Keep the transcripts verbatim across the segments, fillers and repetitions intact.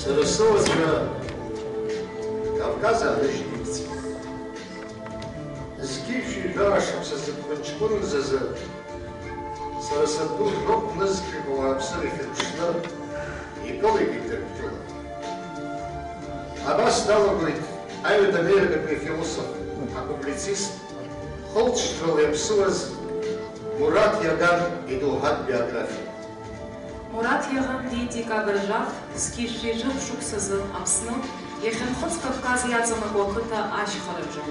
Сара сыуацәа Кавказ аарыжьны иқәҵит. Зқьи жәшәи жәаа шықәса зықәԥын ҷкәыназ азы сара сабду жәохә нызқьҩык ауааԥсыра ихьырԥшны икылеит Ҭырқәтәыла. Абас далагоит аҩадамеирагатәи афилософ, апублицист, хылҵшьҭрала иаԥсуаз Мураҭ Иаган идоуҳатә биографиа. Мураҭ Иаган диит декабрь жәаф, зқьи жәшәи жәохә шықәсазы Аԥсны, иахьа Нхыҵ Кавказ иаҵанакуа ақыҭа ашьхараҿы.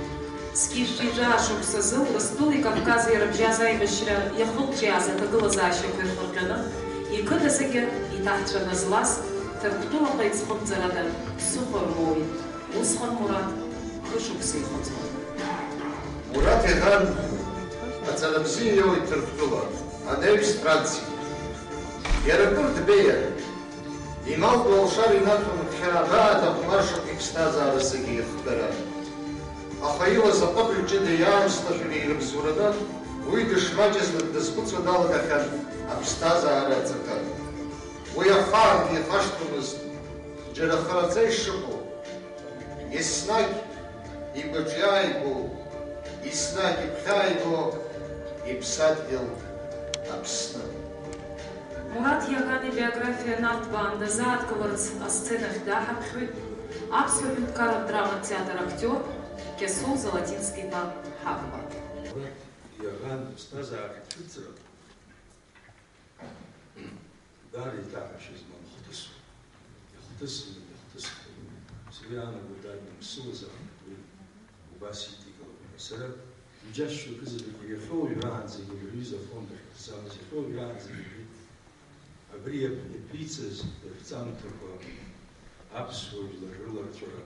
Зқьи жәшәи жәаа шықәсазы Урыстәылеи Кавкази рыбжьаз аибашьра иахылҿиааз аҭагылазаашьақәа ирхырҟьаны, иқыҭа зегьы иҭаҳцәаны злаз, Ҭырқәтәылаҟа иӡхымҵарада ԥсыхәа руеит. Усҟан Мураҭ хышықәса ихыҵуан. Мураҭ Иаган аҵара бзиа иоуит Ҭырқәтәыла, анаҩс Франциа. Иара акыр дбеиан. Имал ду алшара инаҭон ԥхьаабаа дахәмаршақә иԥсҭазаара зегьы ихгара. Аха илаз аҟыбаҩ ҷыда иаамсҭашәара ирыбзоураны, уи дышмаҷызлак дазхәыцуа далагахьан аԥсҭазаара аҵакы. Уи ахаангьы ихашҭуамызт, џьара хараӡа ишыҟоу, еснагь игәаҿы иааигәоу, еснагь игәхьааиго иԥсадгьыл Аԥсны. Мураҭ Иаган ибиографиа нарҭбаан дазааҭгыларц асценахь даҳаԥхьоит аԥсуа ҳәынҭқарратә драматә театр актиор Кьасоу Золотински-иԥа Ҳагба. Мураҭ Иаган иԥсҭазаараҿы ицәырҵра даара еиҭаҳәашьа змам хҭысуп. Ихҭысны, ихҭысхуеит. Сгәы иаанагоит, дад, дымԥсуазаап, уи убас идикылоуп ҳәа. Сара иџьасшьо акызаҵәык, иахьа уажәраанӡагьы абри аҩыза афонд ахь дцалаз, иахьа уажәраанӡагьы абри, абри иаԥ-, иаԥиҵаз иаԥҵамҭақәа аԥсуа жәлар рыларҵәара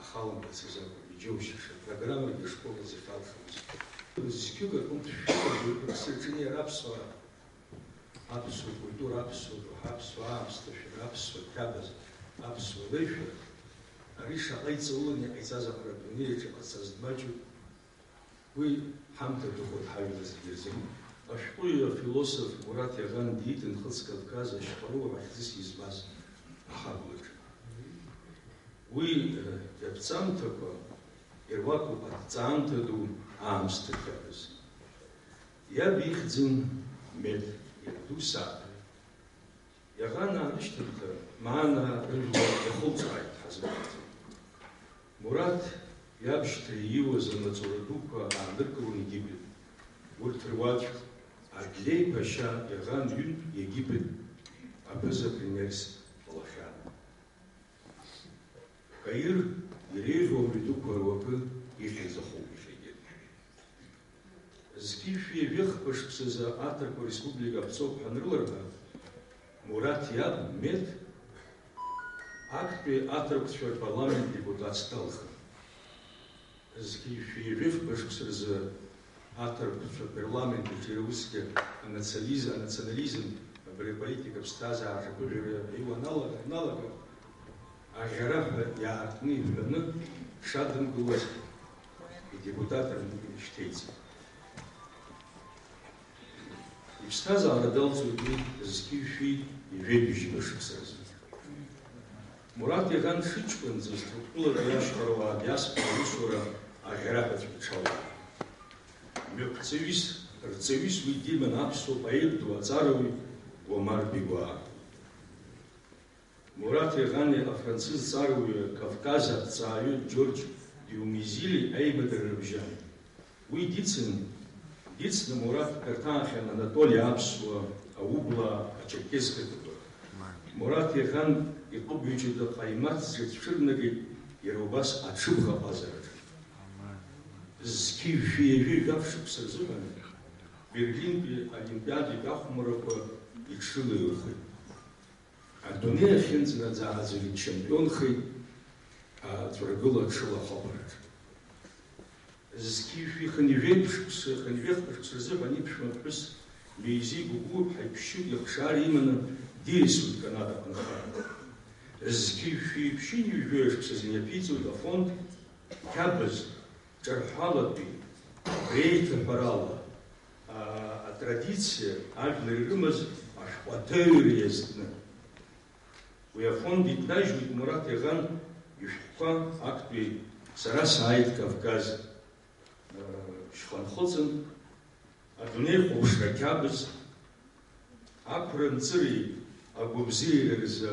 ахаламгацыз акәын, иџьоушьаша, программагьы ашкол азы иахьалхымыз. Зқьҩык аҟынтә шәшәыла дуқәак сырҿын иара аԥсуаа. Аԥсуа культура, аԥсуа доуҳа, аԥсуа аамсҭашәара, аԥсуа қьабз, аԥсуа леишәа, ари шаҟа иҵауланы иҟаиҵаз аҟара адунеи аҿы иҟазҵаз дмаҷуп. Уи ҳамҭа дыҟоуп ҳажәлар зегьы рзы. Ашәҟәыҩҩы афилософ Мураҭ Иаган диит Нхыҵ Кавказ ашьхаруа ахьӡыс избаз аҳаблаҿы. Уи, э, иаԥҵамҭақәа ируакуп адҵаамҭа ду аамсҭа қьабз. Иаб ихьӡын Мед, иабду Сааҭ. Иаганаа рышьҭымҭа, маанаа рыжәла иахылҵааит ҳазгәаҭатәым. Мураҭ иабшьҭра ииуаз амаҵура дуқәа ааныркылон Египет. Урҭ руаӡәк, Адлеи Ԥашьа Иаган ҩынтә Египет аԥыза-премиерс ҟалахьан. Каир иреиӷьу амҩадуқәа руакы ихьӡ ахоуп иахьагьы. Зқьи жәшәи жәахԥа шықәсазы аҭырқәа республика аԥҵоуп ҳанрыларҳәа, Мураҭ иаб Мед актәи аҭырқәцәа рпарламент депутатс далхын. Зқьи жәшәи жәафба шықәса рзы аҭырқәцәа парламент аҿы иара усгьы анационализм, анационализм, абри аполитика аԥсҭазаара аԥыжәара иуаналага, ианалага, аӷьараҳәа иаартны иҳәаны шадымгылоз идепутатра шьҭеиҵеит. Иԥсҭазаара далҵуеит уи зқьи жәшәи ҩажәи бжьба шықәса рзы. Мураҭ Иаган дшыҷкәынӡаз Ҭырқәтәылатәи ашьхаруаа адиаспора аусура аӷьараҳәаҵәҟьа дшалоу. Мҩақәҵаҩыс, рҵаҩыс уи диман аԥсуа поет ду аҵарауаҩ Омар Бигәаа. Мураҭ Иагани афранцыз ҵарауаҩы, Кавказ аҭҵааҩы Џьорџь Диумизили аимадара рыбжьан. Уи дицын, дицны Мураҭ дырҭаахьан Анатоли аԥсуа, аублаа, ачерқьес қыҭақәа. Мураҭ Иаган иҟыбаҩ ҷыда ҟаимаҭ зегь цәырнагеит иара убас аҽыбӷа ҟазараҿы. Зқьи жәшәи ҩажәи жәаф шықәса рзыҳәан Берлинтәи Олимпиадатә ахәмаррақәа иҽрылаиохеит. Адунеи ахьынӡанаӡааӡагьы дчампионхеит аҵәрагыла аҽылахәабараҿы. Зқьи жәшәи хынҩажәи шықәса, хынҩажәи шықәса рзыҳәан иԥшәма ԥҳәыс Меизеи Гәыгәыԥҳа иԥшьҩык ихшара иманы диасуеит Канада аҟынхара. Зқьи жәшәи ԥшьынҩажәи шықәсазы иаԥиҵоит афонд қьабз ҿырҳәалатәи, реиҭаҳәарала, а, атрадициа, ажәлар ирымаз ашәҟәы аҭыҩра иазкны. Уи афонд иҭнажьуеит Мураҭ Иаӷан ишәҟәқәа актәи Сара сааит Кавказ, э, шьханхыҵын, адунеихәаԥшра қьабз, ақәра нҵыреи агәабзиареи рзы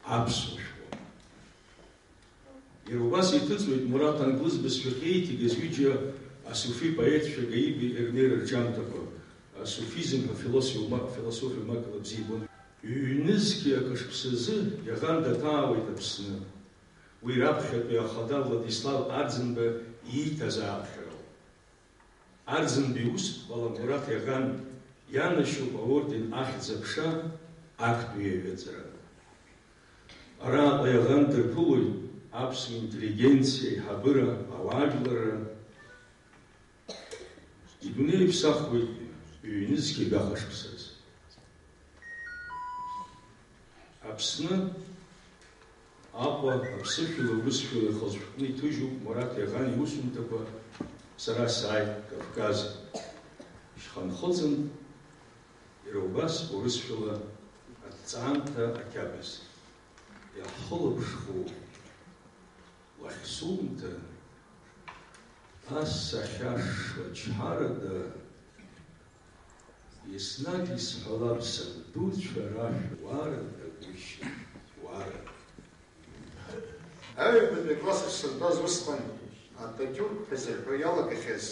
аԥсуа шәҟәы. Иара убас иҭыҵуеит Мураҭ англыз бызшәахь еиҭигаз ҩыџьа асуфи поетцәа Гаиби Ермери рҿиамҭақәа, асуфизм ҳәа философиа умак-, философиа умакала бзиа ибон. Ҩнызқьи акы шықәсазы Иаӷан даҭаауеит Аԥсны. Уи раԥхьатәи ахада Владислав Арӡынба ииҭаз ааԥхьарала. Арӡынба иусԥҟала Мураҭ Иаӷан ианашьоуп аорден Ахьӡ-аԥша актәи аҩаӡара. Араҟа Иаӷан дырԥылоит аԥсуа интеллигенциа аиҳабыра, ауаажәларра. Идунеи иԥсахуеит ҩнызқьи жәаха шықәсазы. Аԥсны Аҟәа аԥсышәала, урысшәала ихазшәҟәны иҭыжьуп Мураҭ Иаӷан иусумҭақәа Сара сааит Кавказ, Шьханхыҵын, иара убас урысшәала Аҭҵаамҭа ақьабз. Иаҳхылаԥшхәу уахьсумҭа, ас сахьашшуа чҳарада, Еснагь исҳәалап сабдуцәа рашәа, уарада, гәышьа, уарада. Аҩбатәи акласс ахь сынтәаз усҟан ататиурк ҳәа зырҳәо иалагахьаз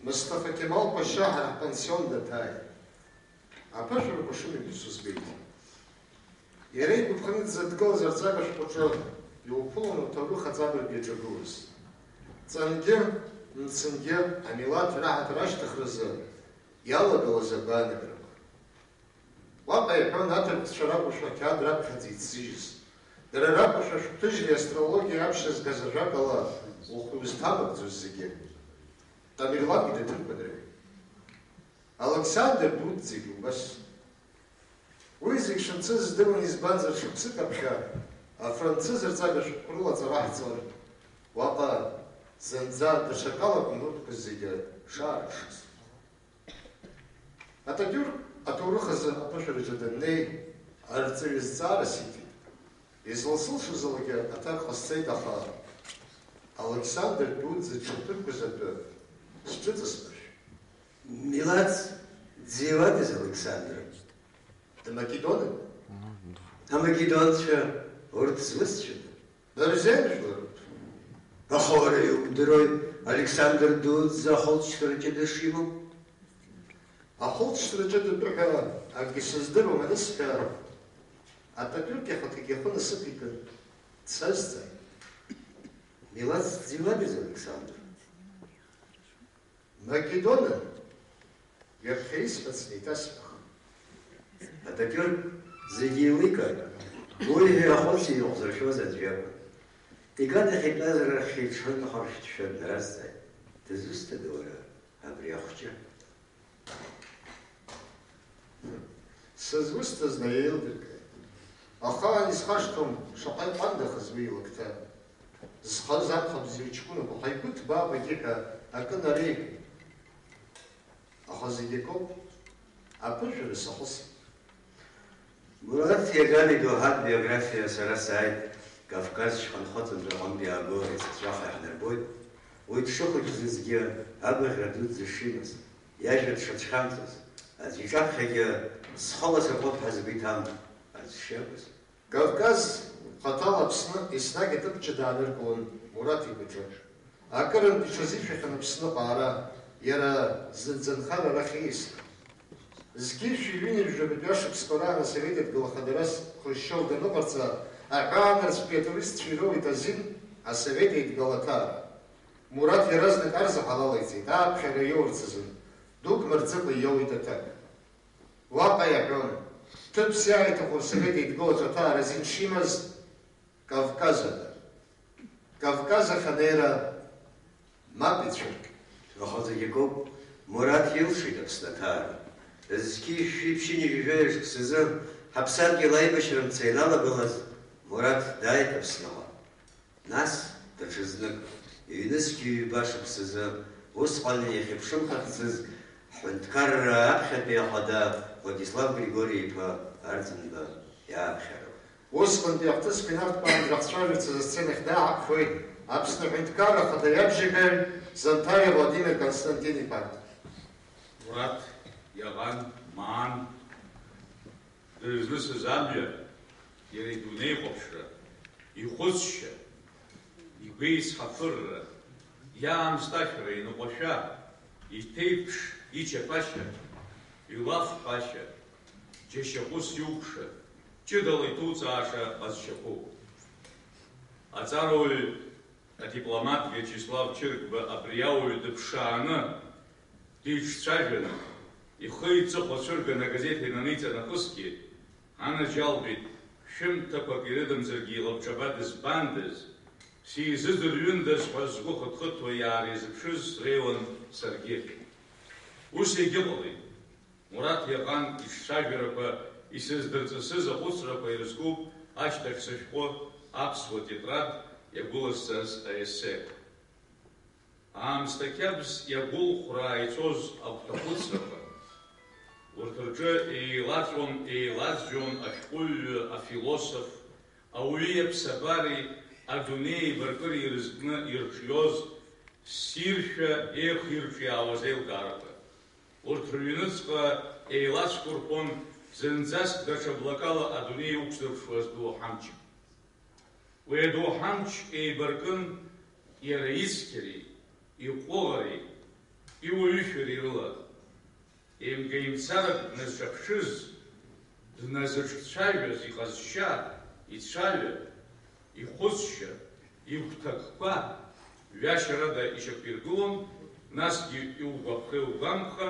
Мысҭафа Кемал Пашьа ҳара ҳпансион даҭааит. Аԥышәарақәа шымҩаԥысуа збеит. Иара игәаԥханы дзыдгылаз арҵага шәҟәаҿы иуԥылон уҭоурых аҵабырг иаҿагылаз. Ҵангьы, мцынгьы амилаҭ раҳаҭыр ашьҭыхразы иалагылаз агәаанагарақәа. Уаҟа иҳәон аҭырқәцәа ракәушәа ақьаад раԥхьаӡа иҭзыжьыз, дара ракәушәа шәҟәҭыжьреи астрологиеи аԥшьа згаз ажәакала, ухы узҭамыгӡоз зегьы. Тамерлангьы дыҭырқәа дреиуеит. Алықьсандр дуӡӡагьы убас. Уи зегь шымцыз здыруан, избанзар, шықәсык аԥхьа афранцыз рҵага шәҟәқәа рыла аҵара ҳҵон, уаҟа зынӡа даҽакала акәын урҭқәа зегьы шаарыԥшыз. Ататиур аҭоурых азы аԥышәараҿы даннеи, арҵаҩы зҵаара сиҭеит. Изласылшозалакгьы аҭак ҟасҵеит, аха Алықьсандр дуӡӡа дшаҭырқәыз атәы сҿыҵасмыршәеит. Милаҭ дзиуадаз Алықьсандр? Дмакедонын. Амакедонцәа урҭ зусҭцәада? Нарзен жәларуп. Аха уара иумдыруеи Алықьсандр дуӡӡа ахылҵшьҭра ҷыда шимоу? Ахылҵшьҭра ҷыдатәы ҳәа акгьы сыздыруам анысҳәа, ататиурк ихаҭагьы ахы насыԥ икын, дсазҵааит. Милаҭ дзиуадаз Алықьсандр? Македонын, ҩаԥхьа исҳәац неиҭасҳәахит. Ататиур зегьы еиликааит. Уи ҳәа ахәыц иныҟәзыршәоз аӡә иакәын. Иганахь итәаз рахь иҽынхаршәҭшәа днаразҵааит. Дызусҭада уара абри ахәҷы? Сызусҭаз наиеилдыркааит. Ахаан исхашҭуам, шаҟа иҟәандахаз уи илакҭа. Зхаз акәхап, зыҩ ҷкәынақәа, ҳаигәы ҭбаап егьи ҳәа акы нареиҳәеит. Аха зегь акоуп, аԥышәара сахысит. Мураҭ Иаган идоуҳатә биографиа Сара сааит Кавказ шьханхыҵынтә аҟынтә иаагоу аиҵыҵәахә иаҳнарбоит. Уи дшыхәыҷзызгьы агәаӷьра дуӡӡа шимаз, иажәа дшыцәхьамҵыз, аӡә иҿаԥхьагьы схала сырхәып ҳәа згәы иҭам аӡә шиакәыз. Кавказ, хаҭала Аԥсны еснагь аҭыԥ ҷыда ааныркылон Мураҭ игәаҿы. Акырынтә иҽазишәахьан Аԥсныҟа аара, иара зынӡа анхара арахь ииасны. Зқьи шәи ҩынҩажәи жәабатәи ашықәсқәа раан Асовет Еидгыла Ахадарас Хрушьчов даныҟарҵа, аҳәаанырцәтәи атуристцәа ироуит азин Асовет Еидгыла аҭаара. Мураҭ иаразнак арзаҳал алеиҵеит, ааԥхьара иоурц азын, дук мырҵыкәа иоуит аҭак. Уаҟа иаҳәон, ҭыԥс иааиҭаху Асовет Еидгылаҿы аҭаара азин шимаз Кавказ ада. Кавказ ахь анеира мап ицәыркит. Аха зегь акоуп, Мураҭ илшеит Аԥсны аҭаара. Зқьи жәшәи ԥшьынҩажәи жәаҩа шықәсазы ҳаԥсадгьыл аибашьра мца ианалагалаз, Мураҭ дааит Аԥсныҟа. Нас, даҽазнык, ҩнызқьи ҩба шықәсазы, усҟан иахьыԥшымхахьцыз, ҳҳәынҭқарра аԥхьатәи ахада Владислав Григори-иԥа Арӡынба иааԥхьара. Усҟантәи ахҭысқәа инарҭбааны драхцәажәарц азы асценахь дааҳаԥхьоит Аԥсны Аҳәынҭқарра Ахада иабжьагаҩ Занҭариа Владимир Константин-иԥа. Мураҭ иаҟан, маан, дырызнысыз амҩа, иара идунеихәаԥшра, ихәыцшьа, игәеизҳафырра, иаамсҭашәара, иныҟәашәа, иҭеиԥш ичаԥашьа, илафҳәашьа, џьашьахәыс иукәша, ҷыдала иҭуҵааша ҟазшьақәоуп. Аҵарауаҩ, адипломат Виачеслав Чыргба абри ауаҩ дыԥшааны, диҿцәажәаны, ихы-иҵыхәа цәырганы агазеҭ инаниҵа нахысгьы, анаџьалбеит, шәымҭақәак ирыдымзаргьы илабҿаба дызбандаз, сизыӡырҩындаз ҳәа сгәы хыҭхыҭуа иааризыԥшыз среиуан саргьы. Ус егьыҟалеит. Мураҭ иаҟан ицәажәарақәа исыздырҵысыз ахәыцрақәа ирызкуп ашьҭахь сышәҟәы аԥсуа тетрад иагәыласҵаз аессе. Аамсҭа қьабз иагәылхәраа ицоз агәҭахәыцрақәа, урҭ рҿы еилаҵәон, еилаӡәӡәон ашәҟәыҩҩы, афилософ, ауаҩи аԥсабареи адунеи еибаркыра ирызкны ирҿиоз, ссиршәа еихирҿиаауаз аилкаарақәа. Урҭ рыҩныҵҟа еилацәқәырԥон зынӡаск даҽа блакала адунеи иқәзырԥшуаз доуҳамчк. Уи адоуҳамч еибаркын иара ицқьареи, иҟәыӷареи, иуаҩышәареи рыла. Еимгаимцарак дназҿаԥшыз, дназыҿцәажәаз иҟазшьа, ицәаҩа, ихәыцшьа, игәҭакқәа ҩашьарада ишьақәиргылон, насгьы иугәаԥха-иугәамԥха,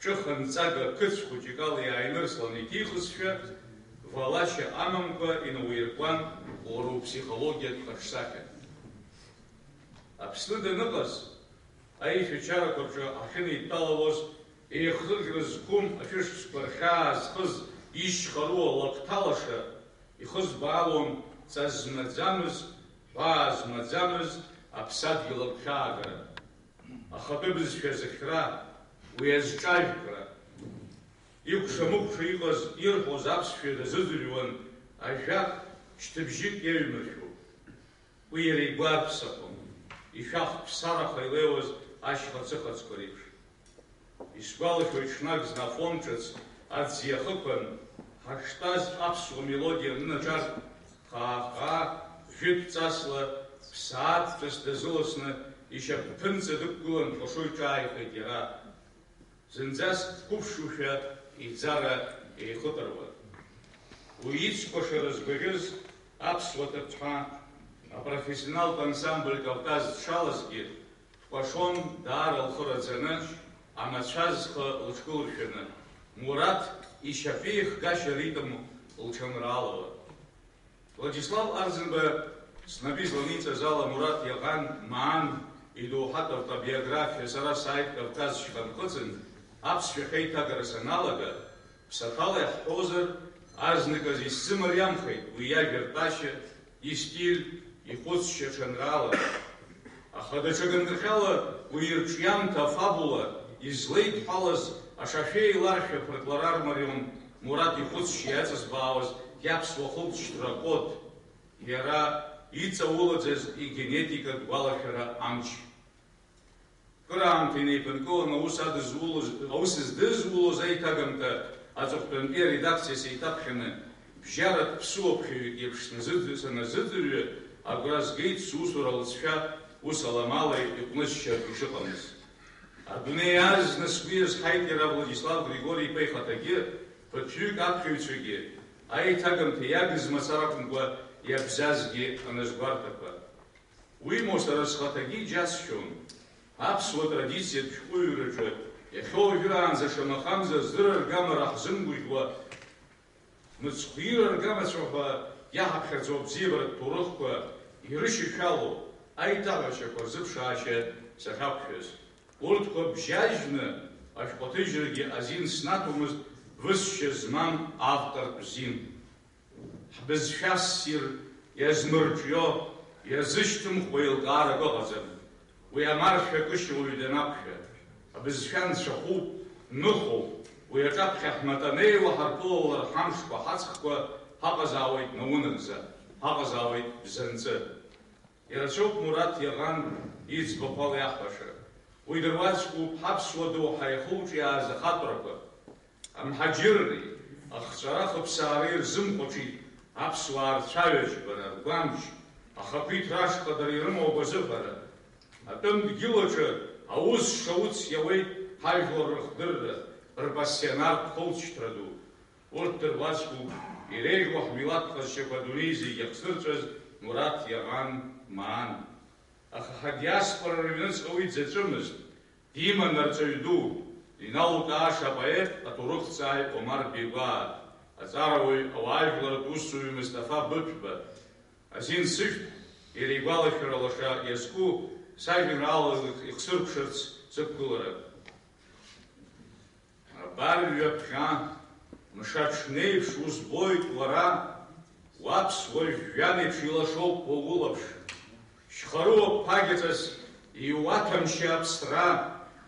ҿыханҵага қыц хәыҷык ала иааинырслан иҭихызшәа, валашьа амамкәа инауиркуан лара лԥсихологиатә хаҿсахьа. Аԥсны даныҟаз, аишәачарақәа рҿы ахьынеидтәалауаз, еихырӷьра зқәым ашәышықәсқәа рхьаа зхыз ишьхарыуа лакҭа лаша ихызбаалон ҵа змаӡамыз, ҳәаа змаӡамыз аԥсадгьыл агәхьаагара. Ахатәы бызшәа зыхьра, уи азҿажәкра. Икәша-мыкәша иҟаз ирҳәоз аԥсшәа дазыӡырҩуан, ажәак шьҭыбжьык иаҩмыршәо. Уи иара игәы арԥсахуан, ишәах ԥсараха илеиуаз ашьха цыхацқәа реиԥш. Исгәалашәоит ҽнак зны Афон ҿыц аӡ иахықәан, ҳаштәаз аԥсуа мелодиа анынаҿарк, хаа-хаа, жәытә ҵасла, ԥсаатәҵас дазыласны ишьапԥынҵа дықәгылан дкәашо иҿааихеит иара. Зынӡаск дқәыԥшушәа иӡара еихытыруа. Уи ицкәашара згәаӷьыз аԥсуа ҭыԥҳа апрофессионалтә ансамбль Кавказ дшалазгьы, дкәашон даара лхы раӡаны, амацәаз зхы лыҽкылыршәаны, Мураҭ ишьапеихгашьа ритм лҽанраалауа. Владислав Арӡынба снапы изланиҵаз ала Мураҭ иаҟан маан идоуҳатә автобиографиа Сара сааит Кавказ шьханхыҵын, аԥсшәахь аиҭагара саналага, ԥсаҭала иаҳҳәозар, азныказ исзымариамхеит уи иажәа ртәашьа, истиль, ихәыцшьа ҽанраала. Аха даҽа ганкахьала уи ирҿиамҭа афабула излеидҳәалаз ашашәеи ларшәа ԥыртлара рмарион Мураҭ ихәыцшьа иаҵызбаауаз иаԥсуа хылҵшьҭра акод, иара иҵаулаӡаз игенетикатә гәалашәара амч. Кыраамҭа инеиԥынкыланы аус адызулоз, аус здызулоз аиҭагамҭа аҵыхәтәантәи аредакциа сеиҭаԥхьаны, бжьаратә ԥсуаԥхьаҩык еиԥш сназыӡ-, саназыӡырҩы, агәра згеит сусура лҵшәа ус аламала иҟәнысшьартә ишыҟамыз. Адунеи азна сгәы иазҳаит иара Владислав Григори-иԥа ихаҭагьы, ԥыҭҩык аԥхьаҩцәагьы, аиҭагамҭа иагыз мацара акәымкәа иабзазгьы аназгәарҭақәа. Уимоу, сара схаҭагьы иџьасшьон, аԥсуа традициатә шәҟәыҩҩраҿы иахьа уажәраанӡа шамахамзар зыраргамара ҳзымгәыӷьуа, мыцхәира аргамацәа ҳәа иаҳаԥхьаӡо абзиабаратә ҭоурыхқәа ирышьашәалоу аиҭаҳәашьақәа рзыԥшаашьа сахьақәшәаз. Урҭқәа бжьажьны ашәҟәаҭыжьрагьы азин снаҭомызт высшьа змам автортә зин. Ҳбызшәа ссир иазмырҿио, иазышьҭымхуа еилкаарак ыҟаӡам. Уи амаршәа кышьа уаҩ данақәшәа, абызшәа нцәахәуп, ныхоуп, уи аҿаԥхьа ҳматанеиуа ҳарԥылалар ҳамшқәа, ҳаҵхқәа, Ҳаҟазаауеит наунагӡа, ҳаҟазаауеит бзанҵы. Ирацәоуп Мураҭ Иаӷан иӡбахә ала иаҳҳәаша. Уи дыруаӡәкуп ҳаԥсуа доуҳа иахылҿиааз ахатәрақәа. Амҳаџьырреи ахҵәара-хыԥсаареи рзымхәаҽит аԥсуаа рцәаҩаџьбара, ргәамч, ахақәиҭра ашҟа дара ирымоу агәазыҳәара. Атәым дгьыл аҿы аус шауц иауеит ҳажәлар рыхдырра, рпассионартә хылҵшьҭра ду. Урҭ дыруаӡәкуп иреиӷьу ҳмилаҭ ҟазшьақәа адунеи зегьы ахзырҵәаз Мураҭ Иаӷан Маан. Аха ҳадиаспора рыҩныҵҟа уи дзаҵәымызт, диман арҵаҩ ду, иналукааша апоет, аҭоурыхҭҵааҩ Омар Бегәаа, аҵарауаҩ, ауаажәларратә усзуҩ Мусҭафа Быҭәба, азин сышәҭ, иара игәалашәара лаша иазку сажәеинраала ихсыркәшарц сықәгылара. Абар ҩаԥхьа, мшаҽнеиԥш узбоит уара, уаԥсуа жәҩан еиԥш илашоуп уа улаԥш. Шьхарыуа ԥагьаҵас иуаҭәамшьа аԥсра,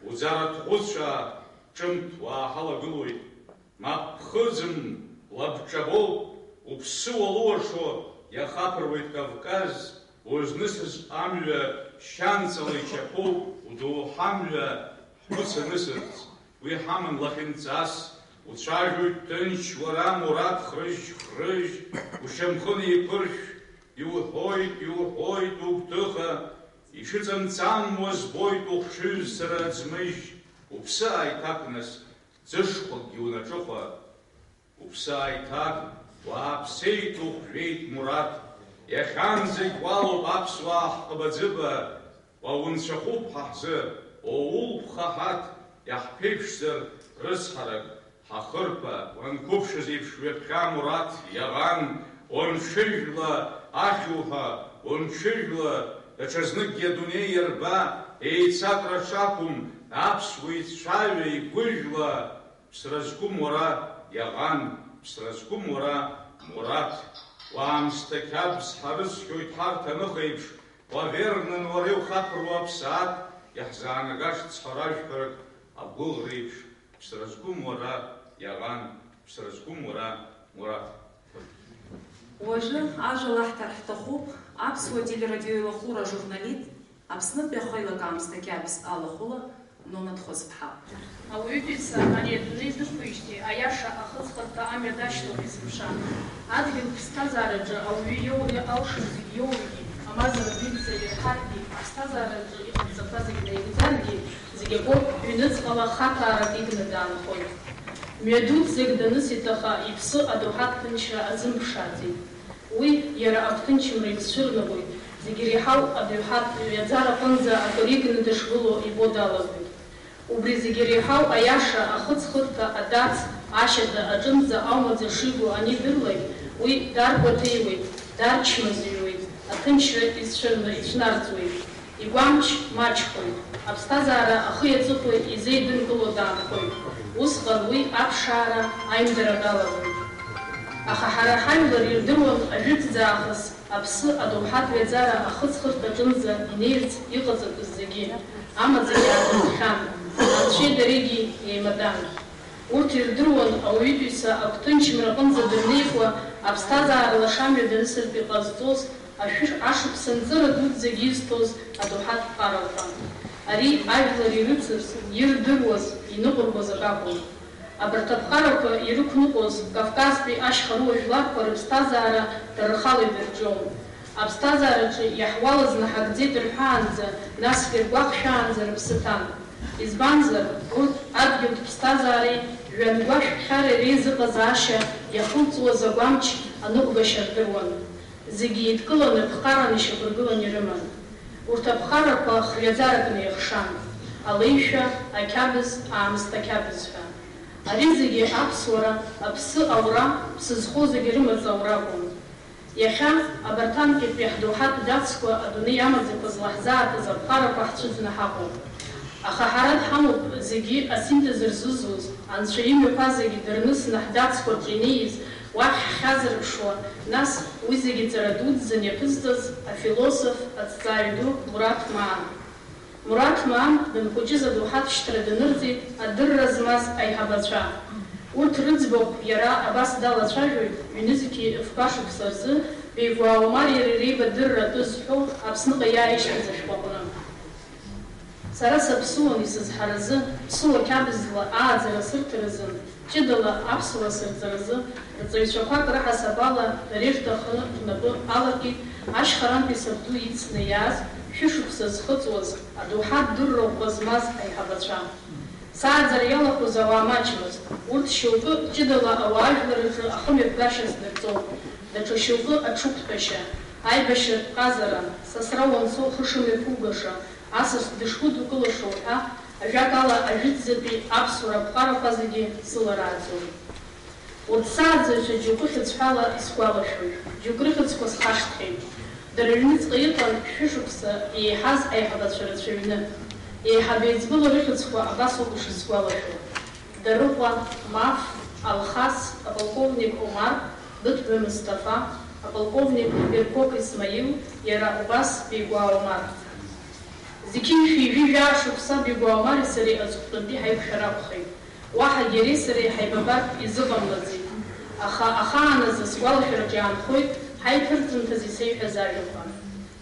уӡара ҭӷәыцәаа ҿымҭ уааҳалагылоит. Мап ԥхыӡым, лабҿабоуп, уԥсы уалуашо иахаԥыруеит Кавказ, узнысыз амҩа шьанҵала ичаԥоуп, удоуҳа мҩа ҳгәы цанысырц. Уи ҳаман лахьынҵас, уцәажәоит ҭынч уара, Мураҭ, хрыжь, хрыжь, ушьамхы неиқәыршә, иуҳәоит, иуҳәоит угәҭыха, ишыҵамҵамуа збоит ухшыҩзцара аӡмыжь, уԥсы ааиҭак нас, ӡышқәакгьы унаҿыхәа. Уԥсы ааиҭак, уааԥсеит, ухәжәеит, Мураҭ, иахьанӡагь уалоуп аԥсуаа ҳҟыбаӡыба, уа унцәахәуп ҳа ҳзы, оулԥха ҳаҭ, иаҳԥеиԥшзар рыцҳарак, ҳахырԥа, уанқәыԥшыз еиԥш ҩаԥхьа Мураҭ Иаӷан, унҽыжәла ахьуҳәа, унҽыжәла, даҽазныкгьы адунеи иарба, еицакра шақәым, аԥсуа ицәаҩа игәыжәла, ԥсра зқәым уара, Иаӷан, ԥсра зқәым уара, Мураҭ. Уаамсҭа қьабз ҳарыцқьоит ҳарҭ аныхеиԥш, уавернан уара иухаԥыруа аԥсаатә, иаҳзаанагашт цҳаражәҳәарак агәыӷреиԥш, ԥсра зқәым уара, Иаӷан, ԥсра зқәым уара, Мураҭ. Уажәы ажәа лаҳҭар ҳҭахуп аԥсуа телерадиоилахәыра ажурналист, Аԥснытәи ахеилак аамсҭа қьабз алахәыла Нона Дхәыцԥҳа. Ауаҩытәыҩса ари адунеи дықәижьҭеи аиаша ахыҵхырҭа амҩа дашьҭоуп изыԥша. Адгьыл ԥсҭазаараҿы ауаҩы иоура алшо зегь иоургьы, амазара дуӡӡа ирҳаргьы, аԥсҭазаараҿы иҟарҵақәа зегь наигӡаргьы, зегь акоуп, ҩныҵҟала хаҭаарак игны даанхоит. Мҩа дуӡӡак данысит, аха иԥсы адоуҳатә ҭынчра азымԥшааӡеит. Уи иара агәҭынчымра ицәырнагоит, зегь иреиҳау адоуҳатә ҩаӡара аҟынӡа акыр игны дышгылоу ибо далагоит. Убри зегь иреиҳау аиаша ахыҵхырҭа адац ашьаҭа аҿынӡа аумаӡа шигоу анидырлак, уи даргәаҭеиуеит, дарчмазаҩуеит, аҭынчра ицәырны ицәнарӡуеит. Игәамч маҷхоит, аԥсҭазаара ахи аҵыхәеи изеидымкыло даанхоит, усҟан уи аԥшаара аимдара далагоит. Аха ҳара ҳажәлар ирдыруан ажәытәӡаахыс аԥсы адоуҳатә ҩаӡара ахыҵхырҭаҿынӡа инеирц иҟаҵатәыз зегьы, амаӡагьы аадыртхьан, анцәеи дареигьы еимадан. Урҭ ирдыруан ауаҩытәыҩса агәҭынчымра аҟынӡа дырнеихуа аԥсҭазаара лашамҩа данысыртә иҟазҵоз, ашәыр ашықәсан ҵыра дуӡӡагьы изҭоз адоуҳатә ԥҟарақәа. Ари ажәлар ирыцыз, ирдыруаз, иныҟәыргоз акакәын. Абарҭ аԥҟарақәа ирықәныҟәоз Кавказтәи ашьхарыуа жәларқәа рыԥсҭазаара дара рхала идырҿион. Аԥсҭазаараҿы иаҳуалызны ҳагӡеит рҳәаанӡа, насгьы ргәахшәаанӡа рыԥсы ҭан. Избанзар, урҭ адгьылтә ԥсҭазаареи жәҩангәашә ԥхьареи реизыҟазаашьа иахылҵуаз агәамч аныҟәгашьа рдыруан. Зегьы еидкыланы, ԥҟараны, ишьақәыргыланы ирыман. Урҭ аԥҟарақәа хҩаӡаракны иахшан, алеишәа, ақьабз, аамсҭа қьабз ҳәа. Ари зегьы аԥсуара, аԥсы аура, ԥсы зхоу зегьы рымаҵ аура акәын. Иахьа абарҭ анкьатәи ҳдоуҳатә дацқәа адунеи амаӡақәа злаҳзааҭаз аԥҟарақәа ҳцәыӡны ҳаҟоуп. Аха ҳара дҳамоуп зегьы асинтез рзызуз, Анцәа имҩақәа зегьы дырнысны ҳдацқәа рҿы инеиз, уахь ҳхьазырԥшуа, нас уи зегьы ҵара дуӡӡаны иаԥызҵаз афилософ, аҭҵааҩ ду Мураҭ Маан. Мураҭ Маан данхәыҷыз адоуҳатә шьҭра данырҵеит адырра змаз аиҳабацәа. Урҭ рыӡбахә иара абас далацәажәоит, ҩнызқьи фба шықәса рзы Беигәаа Омари иареи реибадырра атәы зҳәо Аԥсныҟа иааишьҭыз ашәҟәы аҟны. Сара саԥсуан исызҳаразы, ԥсуа қьабзла ааӡара сырҭаразын, ҷыдала аԥсуара сырҵаразы, рҵаҩцәақәак раҳасабала Дареж Дахы рнапы алакит ашьхарантәи сабду ицны иааз, шәышықәса зхыҵуаз, адоуҳатә дырра ӷәӷәа змаз аиҳабацәа. Сааӡара иалахәыз ауаа маҷмызт, урҭ шьоукы ҷыдала ауаажәлар рҿы ахымҩаԥгашьа здырҵон, даҽа шьоукы аҽықәтәашьа, аибашьратә ҟазара, сасра уанцо хы шымҩаԥугаша, асас дышгәыдукылаша уҳәа, ажәакала, ажәытәӡатәи аԥсуара аԥҟарақәа зегьы сыларааӡон. Урҭ сааӡаҩцәа џьоукы хьыӡҳәала исгәалашәоит, џьоук рыхьӡқәа схашҭхьеит. Дара рыҩныҵҟа иҟан шәышықәса еиҳаз аиҳабацәа рацәаҩны. Еиҳаб еиҵбыла рыхьӡқәа абас ауп ишысгәалашәо: Дарыҟәа, Маф, Алхас, аполковник Омар, Быҭәба Мысҭафа, аполковник Беркок Исмаил, иара убас Беигәаа Омар. Зқьи жәшәи ҩажәи жәаа шықәса Беигәаа Омари сареи аҵыхәтәантәи ҳаиқәшәара акәхеит. Уаҳагьы иареи сареи ҳаибабартә изыҟамлаӡеит. Аха ахааназы сгәалашәараҿы иаанхоит, ҳаиԥырҵымҭаз исеиҳәаз ажәақәа.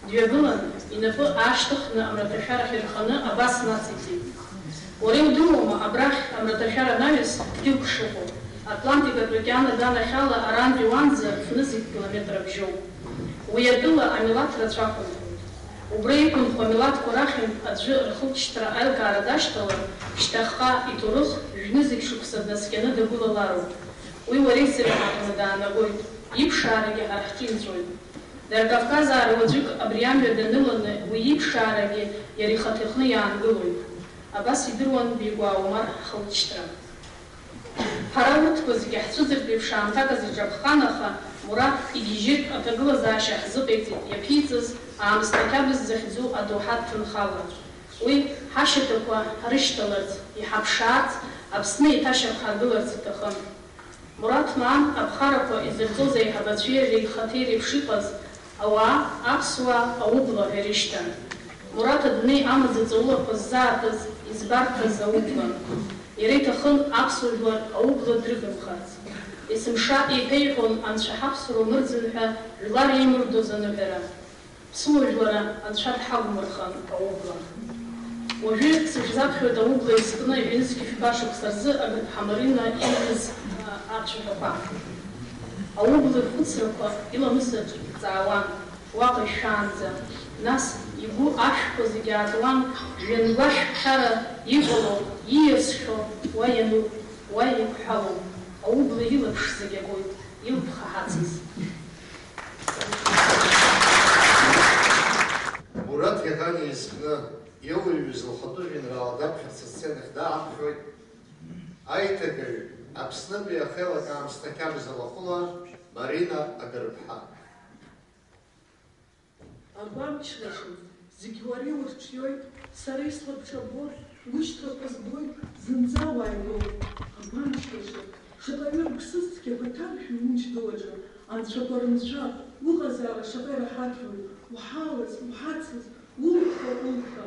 Дҩагылан, инапы аашьҭыхны амраҭашәарахь ирханы абас нациҵеит: Уара иудыруама абрахь амраҭашәара анаҩс Дюк шыҟоу? Атлантикатә океан аганахьала арантәи уанӡа фнызқь километр абжьоуп. Уи атәыла амилаҭ рацәа ақәынхоит. Убра иқәынхо амилаҭқәа рахьынтә аӡәы рхылҵшьҭра аилкаара дашьҭалар, шьҭахьҟа иҭоурых жәнызқь шықәса днаскьаны дагәылалароуп. Уи уареи сареи ҳаҟны даанагоит, иԥшаарагьы ҳара ҳҿы инҵәоит. Дара кавказаа руаӡәык абри амҩа даныланы, уи иԥшаарагьы иара ихаҭыхны иаангылоит. Абас идыруан Беигәаа Омар ҳхылҵшьҭра. Ҳара урҭқәа зегьы ҳцәыӡыртә еиԥш аамҭак азы иҿаԥхан, аха Мураҭ игьежьыртә аҭагылазаашьа ҳзыҟаиҵеит иаԥиҵаз аамсҭа қьабз захьӡу адоуҳатә ҭынхала. Уи ҳашьаҭақәа ҳрышьҭаларц, иҳаԥшаарц, Аԥсны еиҭашьақәҳаргыларц иҭахын. Мураҭ Маан аԥҟарақәа изырҵоз аиҳабацәеи иареи ихаҭеи реиԥш иҟаз ауаа аԥсуаа аублаа ҳәа ирышьҭан. Мураҭ адунеи амаӡа ҵаулақәа ззаатыз, избарҭаз аублаа. Иара иҭахын аԥсуа жәлар аублаа дрыгымхарц. Есымша еиҭеиҳәон анцәа ҳаԥсуара умырӡын ҳәа жәлар еимырдоз аныҳәара. Ԥсуа жәлара анцәа дҳагәмырхан аублаа. Уажәы сышәзаԥхьоит аублаа изкны ҩынызқьи фба шықәса рзы Агрыԥҳа Марина ииҩыз, а, ацәаҳәақәа. Аублаа ихәыцрақәа иламысаҿы иҵаауан, уаҟа ишәаанӡа, нас игәы ашәқәа зегьы аатуан, жәҩангәашә ԥхьара иҟало, ииасхьоу уа иануп, уа иқәҳәалоуп, аублаа илаԥш зегь агоит, илԥха ҳацыз. Мураҭ Иаҳан изкны илыҩҩыз лхатәы жәеинраала даԥхьарц асценахь даҳаԥхьоит аиҭагаҩ, Аԥснытәи ахеилак аамсҭа қьабз алахәыла Марина Агрыԥҳа. Агәамч лаша, зегь уара иурҽиоит, сара ислабҿабо, ушьҭақәа збоит, зынӡа уааигәоуп. Агәамч лаша, шаҟаҩы рыԥсыз цқьақәа ҭаршәу умч ду аҿы, анцәақәа рынцәа, уҟазаара шаҟа ираҳаҭрои, уҳалаз, уҳацыз, улԥха, улԥха.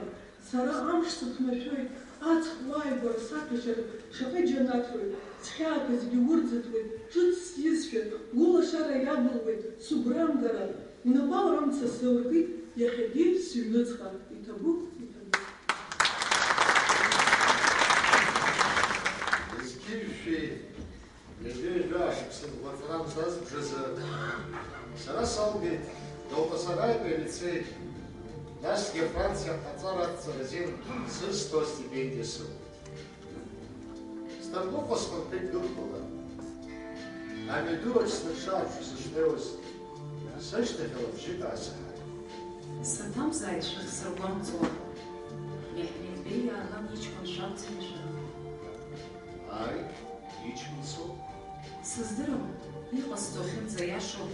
Сара амш сыԥнашәоит, аҵх уааигәара саҭәашьара шаҟа иџьанаҭрои, схьаақәа зегьы урӡыҭуеит, ҿыц сиазшәа, улашара иабылуеит, сыгәрамгара, унапала амца сзалыркит, иахьагьы сыҩныҵҟа, иҭабуп, иҭабуп. Зқьи жәшәи Ҩажәи жәаа шықәса ргәаҵарамзаз бжазы сара салгеит Галатасараитәи алицеи, насгьы Франциа аҟаҵара адҵара азин сызҭо астипендиа сымоуп. Сҭамлыкәа схынҳәит дәықәлала. Амҩадуаҿ сныҽааншо сышнеиуаз, сышьҭахьала бжьык аасаҳаит. Саҭамзааит шәахь сыргәамҵуа, Меҳмед Беи иааган иҷкәын шәакәӡами шәара? Ааи, иҷкәын соуп. Сыздырам, иҟасҵо ахьынӡаиашоу,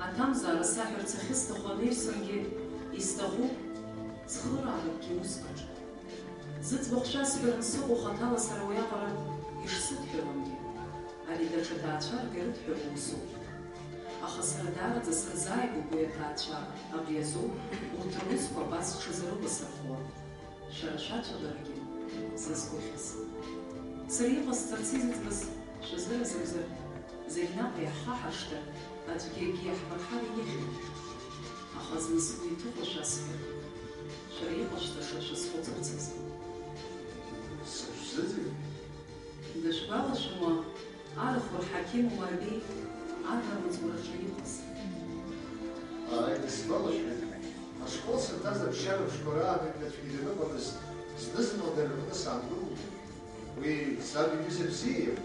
аҭамзаара саҳәарц ахьысҭаху анаҩсангьы, исҭахуп цхырааракгьы усқәаҿы. Зыӡбахә шәасҳәаран сыҟоу хаҭала сара уиаҟара ишсыдҳәалангьы, ари даҽа ҭаацәарак ирыдҳәалоу усуп. Аха сара даараӡа сырзааигәоуп уи аҭаацәара, абри азоуп урҭ русқәа абас зҽазырыласырхәуа. Шәара шәацәажәарагьы сазгәыхьыз. Сара иҟасҵарц изыӡбаз Шәызыразымзар, зегь наҟ иаҳхаҳаршҭыр, аӡәгьы акгьы иаҳмырҳар иныхьуеит. Аха зны сгәы иҭыхо шәасҳәап, шәара иҟашәҵаша шәазхәыцуацызт. Сышәзыӡырҩуеит. Дышәгәалашәома, арахә рҳақьым Умарбеи арра мыҵураҿы иҟаз? Ааи, дысгәалашәоит. Ашкол сырҭаз аԥсшьара мшқәа раан аҩны аӡәгьы даныҟамыз, зны-зынла дара рҟны саангылон. Уи саб иҩыза бзиа иоуп.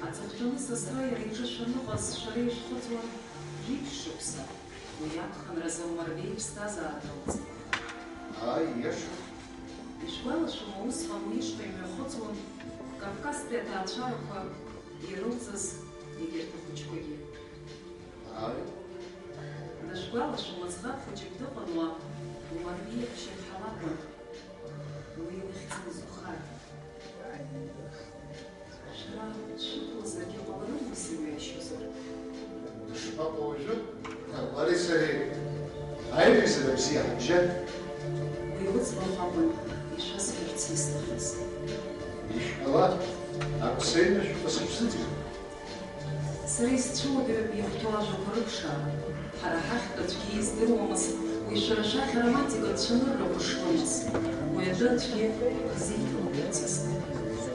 Аҵыхәтәаны сасра иара иҿы шәаныҟаз шәара ишәхыҵуан жәиԥшь шықәса. Уи аԥхынразы Умарбеи иԥсҭазаара далҵит. Ааи, иашоуп. Ишәгәалашәома, усҟан уи ишҟа имҩахыҵуан Кавказтәи аҭаацәарақәа ирылҵыз егьырҭ ахәыҷқәагьы? Ааи. Дышәгәалашәома, ӡӷаб хәыҷык дыҟан уа, Умарбеи иаҳәшьа Ҭҳа лакәын. Уи илыхьӡын Зухар. Шәара шәықәлазаргьы ҟаларын, ус имҩашьозар. Дышԥаҟоу уажәы? Лареи сареи аиҩызара бзиа ҳабжьан. Уи лыӡбахә акәын ишәасҳәарц исҭахыз. Ишәҳәала, акәсеимашәкәа сышәзыӡырҩуеит. Сара исцәыуадаҩуп ихәҭоу ажәақәа рыԥшаара. Ҳара ҳахьтә аӡәгьы издыруамызт уи шәара шәахь аромантикатә цәаныррақәа шрымаз. Уи атәы аӡәгьы рзеиҭалымҳәацызт.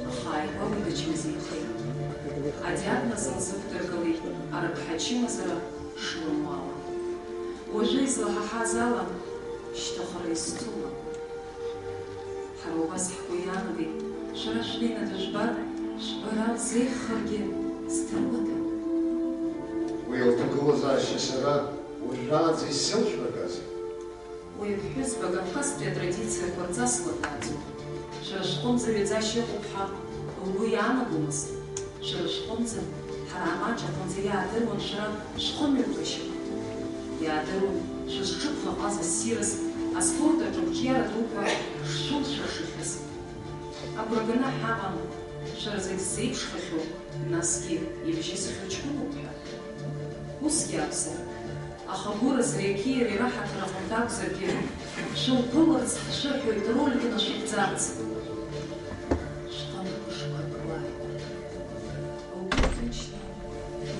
Аха ааигәа уи дычмазаҩхеит. Адиагноз нсықәдыргылеит арыԥҳа ачымазара шлымоу ала. Уажәы излаҳаҳаз ала, шьҭа хара изцума? Ҳара убас ҳгәы иаанагеит, шәара шәнеины дыжәбар, шәбара лзеиӷьхаргьы здыруада? Уи лҭагылазаашьа сара уажәраанӡа исзеилшәмыргазеи? Уи аԥҳәызба Кавказтәи атрадициақәа рҵасла дааӡоуп. Шәара шәҟынӡа ҩаӡашьа ыҟоуп ҳәа лгәы иаанагомызт. Шәара шәҟынӡа, ҳара амаҷ аҟынӡа иаадыруан шәара шәхымҩаԥгашьақәа. Иаадыруан шәызҿыбӷаҟаз ассирыз, аспорт аҿы ақәҿиара дуқәа шшәылшәыршахьаз. Агәра ганы ҳаҟан, шәара зегь ззеиԥшхахьоу, насгьы ибжьысхьоу ҷкәыноуп ҳәа. Усгьы акәзар, аха гәыразреи ақьиареи раҳаҭыр аҟынтә акәзаргьы, шәылԥыларц ҳшәыҳәоит, рольк нашәыгӡарц. Шәҟамлы мышқәак уааит. Лгәы ҭынчны,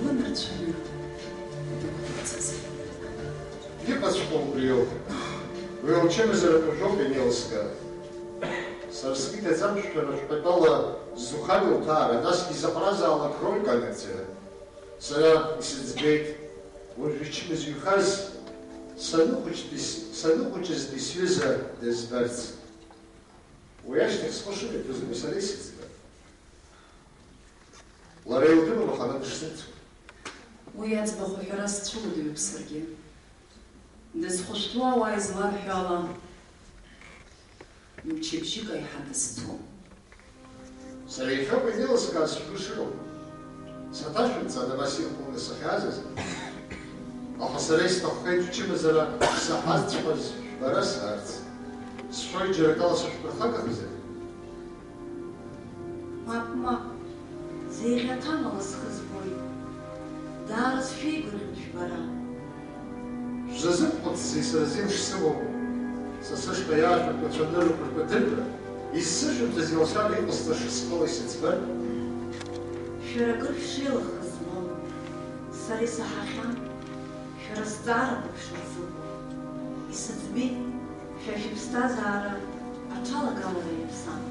лынарцәаны дықәдырцаз. Иҟаҵәҟьоу убриоуп. Уи лчымазара ԥыжәоуп ианеилыскаа. Сара сгәы иҭаӡам шәара шәпатәала Зухар илҭаара, насгьы изаҟаразаалак рольк анагӡара. Сара исыӡбеит, уажә ичымазаҩхаз саныхәыҷтәи с-, саныхәыҷызтәи сҩыза дызбарц. Уи ашьҭахь схы шымҩаԥызго сара исыӡбап. Лара илдыруан аханатә шсымцо. Уи аӡбахә аҳәара сцәыуадаҩуп саргьы. Дызхәышәтәуа ауаа изларҳәо ала, мчыбжьык аиҳа дызцом. Сара иахьакәу инеилыскааз шәгәы шырахәо, саҭашәымҵан абас илхәаны сахьаазаз. Аха сара исҭаххеит шәчымазара шсаҳазҵәҟьаз шәбара саарц. Сшәоит, џьара акала сышәԥырхагахазар? Мап, мап, зеиӷьаҭамала схы збоит. Даара сшәеигәырӷьоит шәбара. Шәзазымхәыцӡеи сара зеиԥш сымоу? Са сышҟа иаарту рацәаны рыхәыҷқәа дырра, изсышәымҭаз иалшара иҟасҵаша схала исыӡбар? Шәара акыр шәшеилыххыз збон. Сара исаҳахьан. Шәара зҵаарақәа шәырзыҟоу. Исыӡбеит, шәа шәыԥсҭазаара аҽалагалара иаԥсан.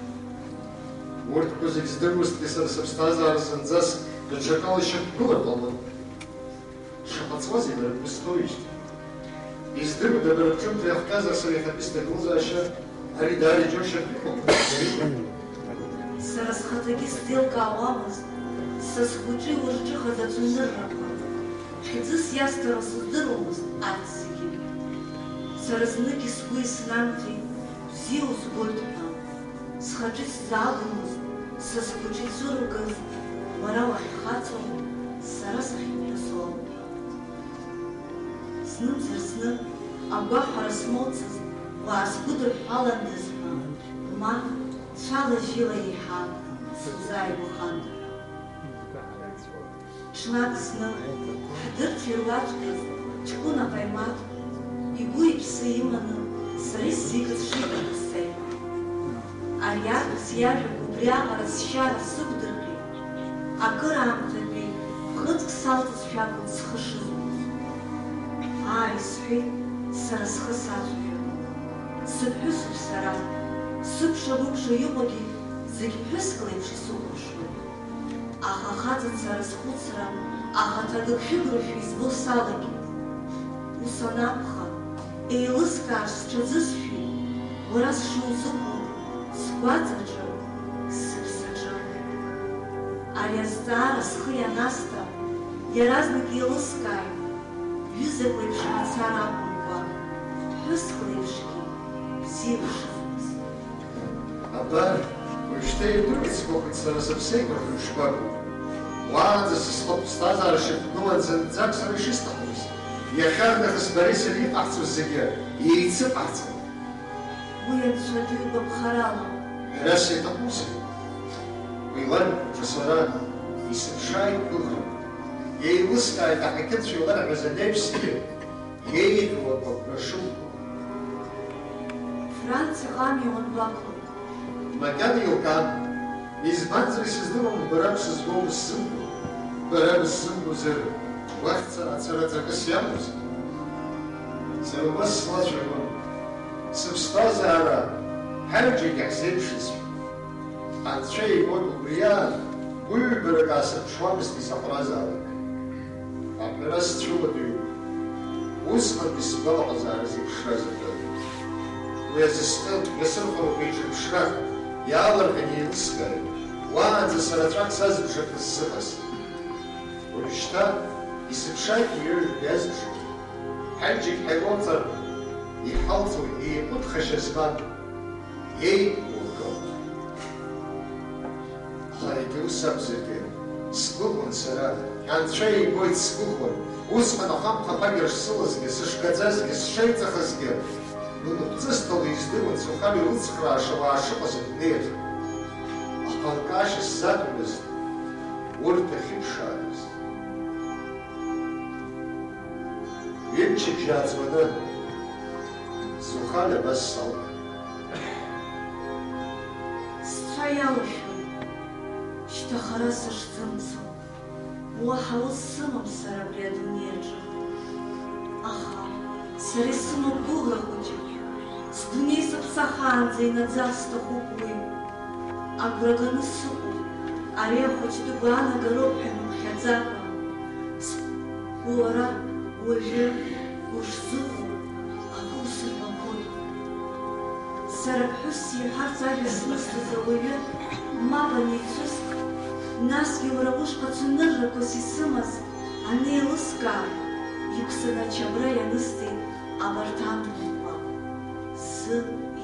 Урҭқәа зегь здыруазҭгьы сара сыԥсҭазаара зынӡаск даҽакала ишьақәгылар ҟалон. Шаҟа ҵуазеи бара бгәы зҭоуижьҭеи? Издыруада бара бҿымҭра иахҟьазар сара иахьатәи сҭагылазаашьа? Ари даара иџьоушьартә иҟоуп. Сара схаҭагьы сзеилкаауамызт са сгәаҿы иурҿыхаз ацәаныррақәа. Хьӡыс иасҭароу сыздыруамызт арҭ зегьы. Сара зныкгьы сгәы иснамҭеит, бзиа узбоит ҳәа. Схаҿы исзаагомызт са сгәаҿы ицәыргаз уара уахьхаҵоу, сара сахьымҳәасоу. Знымзар зны агәахәара смоуцызт, уаасгәыдырҳәаландаз ҳәа, ма цәала-жьыла еиҳа сузааигәахан. Ҽнак зны, ҳдырцәа ируаӡәкыз ҷкәына ҟаимаҭ, игәы-иԥсы иманы, сара исзикыз шиҳәо дызцеит. Ари арԥыс иажәақәа убриаҟара сшьара сықәдырҟьеит. Акыраамҭатәи ԥхыӡк салҵызшәа акәын схы шызуаз. Ааи, сҳәеит, сара схы сацәгьаны. Сыԥҳәысуп сара, сыкәша-быкәша иҟоугьы зегь ԥҳәыск леиԥш исыхәаԥшуеит. Аха ахаҵацара схәыцра ахаҭа гыгшәыграшәа избо салагеит. Ус анакәха, еилыскаар сҽазысшәеит, уара сшузыҟоу, сгәаҵаҿы, сыԥсаҿы. Ари азҵаара схы ианасҭа, иаразнак еилыскааит, ҩызак леиԥш мацара акәымкәа, ԥҳәыск леиԥшгьы бзиа ушыҟаз. Абар, уажәшьҭа идыруеит сгәахәит сара сыԥсеиқәырхаҩ шгәаҟу. Уаанӡа сызхатә ԥсҭазаара шьақәгылан зынӡак сара ишысҭахымыз. Иахьарнахыс бареи сареи иҟаҳҵоз зегьы еицыҟаҳҵон. Уи анцәа дыҩбаԥхарала. Ҳәарас иаҭахузеи? Уи лан ҿа сара исыԥшааит гәыӷрак. Еилыскааит аҳақьымцәа иларҳәаз адеиԥшгьы, еиӷьу агәагәра шылго. Франц иҟами уанбақәлеи? Макьана илкаам. Избанзар, исыздыруам бара бсызгәоу бысзымго. Бара бысзымгозар, уахь сара ацара ҵакыс иамоузеи? Сара убас слацәажәон, сыԥсҭазаара ҳаҩ-џьаргьы ҳзеиԥшызшәа. Анцәа ибоит убри аан, гәыҩбарак аасырԥшуамызт исаҟәразаалак. Аҳәара сцәыуадаҩуп. Усҟантәи сгәалаҟазаара зеиԥшраз акы. Уи азы схы иасырхәароуп еиҿырԥшрак, иаалырҟьаны еилыскааит, уаанӡа сара ҵәак сазыԥшырҭа сзыҟаз. Уажәшьҭа исыԥшааит иҩажәа иазыԥшуа. Ҳаҩ-џьаргь ҳаилоуҵар, иҳалҵуеит еиҟәыҭхашьа змам, еиқәургылт. Ҳаргьы ус акәзаргьы, сгәыӷуан сара, анцәа ибоит, сгәыӷуан, усҟан ахамхаԥагьа шсылазгьы, сышгаӡазгьы, сшеиҵахазгьы, лынхәҵысҭала издыруан Зухар илыцхрааша уаа шыҟаз адунеиаҿы. Аха лкаашьа сзаҭомызт урҭ ахьыԥшаауаз. Ҩымчыбжь ааҵуаны, Зухар абас салҳәеит. Сцәа иалашәон, шьҭа хара сышзымцо, уаҳа ус сымам сара абри адунеи аҿы. Аха сара исымоуп гәыӷра хәыҷык, сдунеи сыԥсахаанӡа инаӡар сҭахуп уи. Агәра ганы сыҟоуп, ари ахәыҷтәы гәаанагароуп ҳәа имыԥхьаӡакәа. Сгәы уара уажәы ушзыҟоу акы усырбақәоит. Сара ԥҳәысс иҳәарц ажәа смыцыз ауаҩы мап аницәыск, насгьы уара ушҟа цәаныррақәас исымаз анеилыскаа, иқәсаны ачабра ианысҵеит абарҭ амҩақәа. Зы,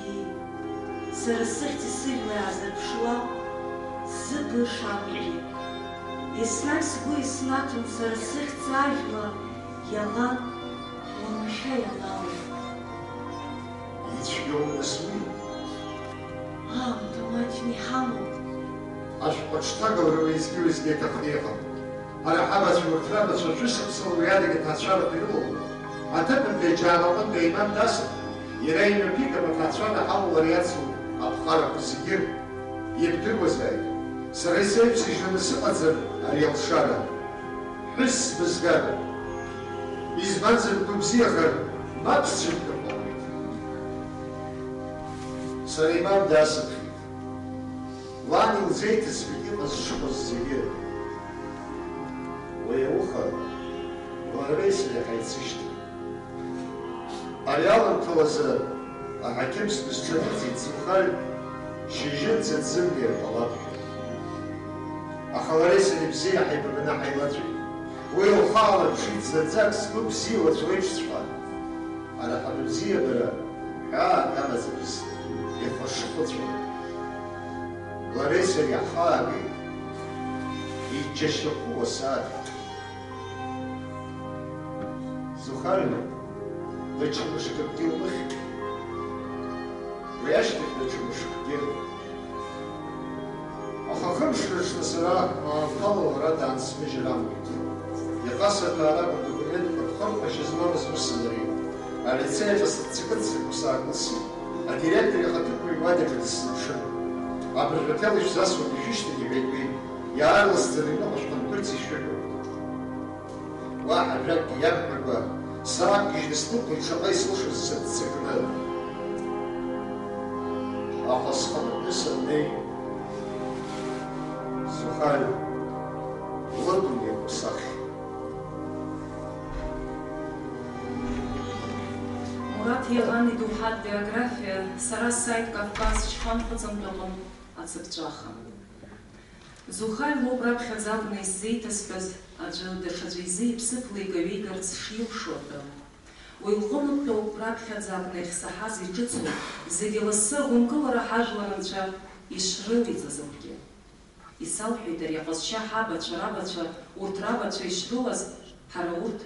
ии. Сара сыхьӡи сыжәлеи аазырԥшуа, зыбаҩ шакәугьы. Еснагь сгәы иснаҭон сара сыхьӡ ажәла иаӷа уамашәа ианалоу. Ицәгьоу нас уи? Аамҭа маҷны иҳамоуп. Ашәҟәы аҽҭагалара уеизгьы-уеизгьы иаҭахны иҟам. Ҳара ҳабацәа урҭ рабацәа шәышықәсала уи адагьы ҭаацәарақәа ирылалоит. Аҭыԥантәи аџьаамаҟынтәи аимам дасып, иара имҩаԥигап аҭаацәара ҳалалар иацу аԥҟарақәа зегьы. Ибдыруазааит, сара исеиԥсыжьраны сыҟаӡам ари алшара. Ԥҳәысс бызгада? Избанзар, бгәыбзиахар, мап сцәыбгап ауеит. Сара имам дасыԥхьеит. Лан илзеиҭасҳәеит иҟаз шыҟаз зегьы. Уи ауха лареи сареи ҳаицышьҭит. Ари аламҭалазы аҳақьым сбызҽаныҵит Зухар шьыжьынӡа дзымнеир ҟалап ҳәа. Аха лареи сареи бзиа ҳаибабаны ҳаилаҵәеит. Уи лхы аалырԥшит зынӡак сгәы бзиоу аӡә леиԥшҵәҟьа. Ҳара ҳабыбзиабара ҳәаак амаӡамызт, ихәашхәыцәан. Лареи сареи ҳхы аагеит, иџьашьахәуа асааҭ. Зухар даҽа мышкы лыхьит. Уи ашьҭахь даҽа мышкгьы. Аха хымш рыҽны сара аамҭала лара даансмыжьыр амуит. Иҟасаҭәаар акәын документқәа рхырхәашьа змамыз ус анареи. Алицеи аҿы сыццакы-ццакуа саакылсит. Адиректор ихаҭыԥуаҩ уадаҿы дысзыԥшын. Абыржәы аҭел ишәзасуан, ишәышьҭит, иҳәеит уи. Иаарласӡаны аҩныҟа шәхынҳәырц ишәыҳәоит. Уаҳа ажәакгьы иамҳәакәа, саақәгьежьны снықәлеит шаҟа исылшоз сыццакны. Аха схынҳәны саннеи, Зухаль лыдунеи лыԥсаххьан. Мураҭ Иаган идоуҳатә биографиа сара сааит Кавказ шьханхәыҵынтә аҟынтә ацыԥҵәаха. Зухаль лоуп раԥхьаӡа акәны исзеиҭасҳәаз аӡәы даҽаӡәы изы иԥсыԥ леигаҩеигарц шилшо атәы. Уи лҟынтәоуп раԥхьаӡа акәны иахьсаҳаз иҿыцу, зегьы лассы агәынкылара ҳажәлар анцәа ишрылеиҵаз аугьы. Исалҳәеит ари аҟазшьа ҳабацәа рабацәа, урҭ рабацәа ишрылаз, ҳара урҭ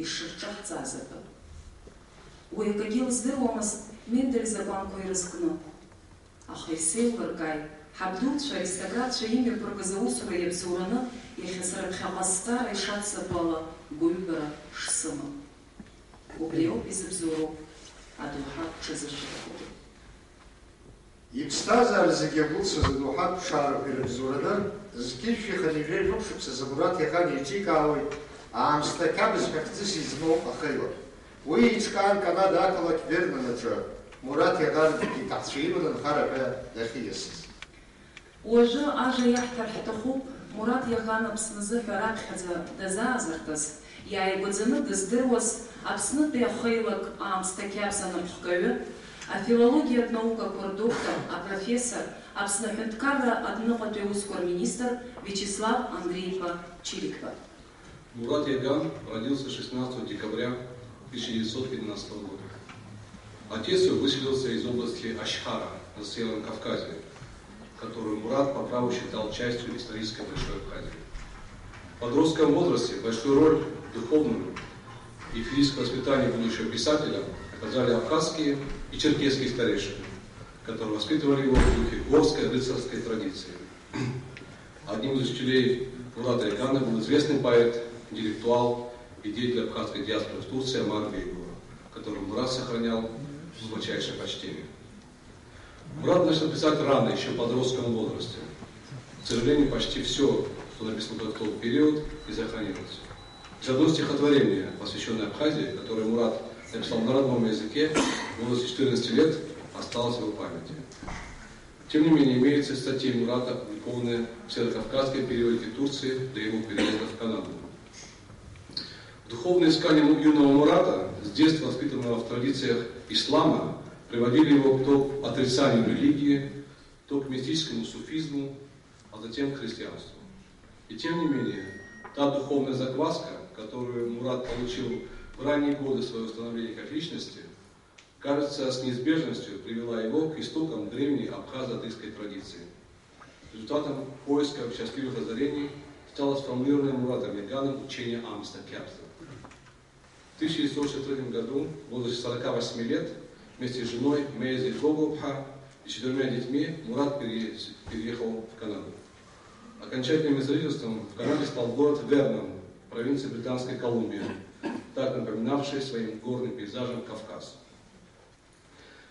ишырҿаҳҵааз атәы. Уи акгьы лыздыруамызт Мендель изакәанқәа ирызкны. Аха исеилыркааит, ҳабдуцәа, аристократцәа имҩаԥыргаз аусура иабзоураны, иахьа сара ԥхьаҟа сҵара ишаццакуа ала гәыҩбара шсымам. Убри ауп изыбзоуроу адоуҳа ҽазышәырхуа. Иԥсҭазаара зегьы агәылсыз адоуҳатә ԥшаарақәа ирыбзоураны, зқьи жәшәи хынҩажәи жәохә шықәса Мураҭ Иаган еиҿикаауеит аамсҭа қьабз ҳәа хьӡыс измоу ахеилак. Уи еиҿкаан Канада ақалақь Вернон аҿы, Мураҭ Иаган иҭаацәа иманы анхара ҳәа дахьиасыз. Уажәы ажәа иаҳҭар ҳҭахуп, Мураҭ Иаган Аԥсназы ҳәа раԥхьаӡа дазаазыртыз, иааигәаӡаны дыздыруаз Аԥснытәи ахеилак аамсҭа қьабз анапхгаҩы, афилологиатә наукақәа рдоктор, апрофессор, Аԥсны аҳәынҭқарра адәныҟатәи аусқәа рминистр Виачеслав Андреи-иԥа Чирикба. Мурат Иаган родился шестнадцатого декабря тысяча девятьсот пятнадцатого года. Отец его выселился из области Ачхара на Северном Кавказе, которую Мурат по праву считал частью исторической Большой Абхазии. В подростковом возрасте большую роль в духовном и физическом воспитании будущего писателя оказали абхазские и черкесские старейшины, которые воспитывали его в духе горской рыцарской традиции. Одним из учителей Мурата Иагана был известный поэт, интеллектуал и деятель абхазской диаспоры в Турции Амар Бегова, которого Мурат сохранял глубочайшее почтение. Мурат начал писать рано, ещё в подростковом возрасте. К сожалению, почти всё, что написано в тот период, не сохранилось. Лишь одно стихотворение, посвящённое Абхазии, которое Мурат написал на родном языке в возрасте четырнадцати лет, осталось в его памяти. Тем не менее, имеются статьи Мурата, опубликованные в северокавказской периодике Турции до его переезда в Канаду. Духовные искания му-, юного Мурата, с детства воспитанного в традициях ислама, приводили его то к отрицанию религии, то к мистическому суфизму, а затем к христианству. И тем не менее, та духовная закваска, которую Мурат получил в ранние годы своего становления как личности, кажется, с неизбежностью привела его к истокам древней абхазо-адыгской традиции. Результатом поиска счастливых озарений стало сформулированное Муратом Иаганом учение Амста Кябза. В тысяча девятьсот шестьдесят третьем году, в возрасте сорока восьми лет, вместе с женой Мейзой Гогопха и четырьмя детьми Мурат пере-, переехал в Канаду. Окончательным месторожительством в Канаде стал город Вернон, провинции Британской Колумбии, так напоминавший своим горным пейзажем Кавказ.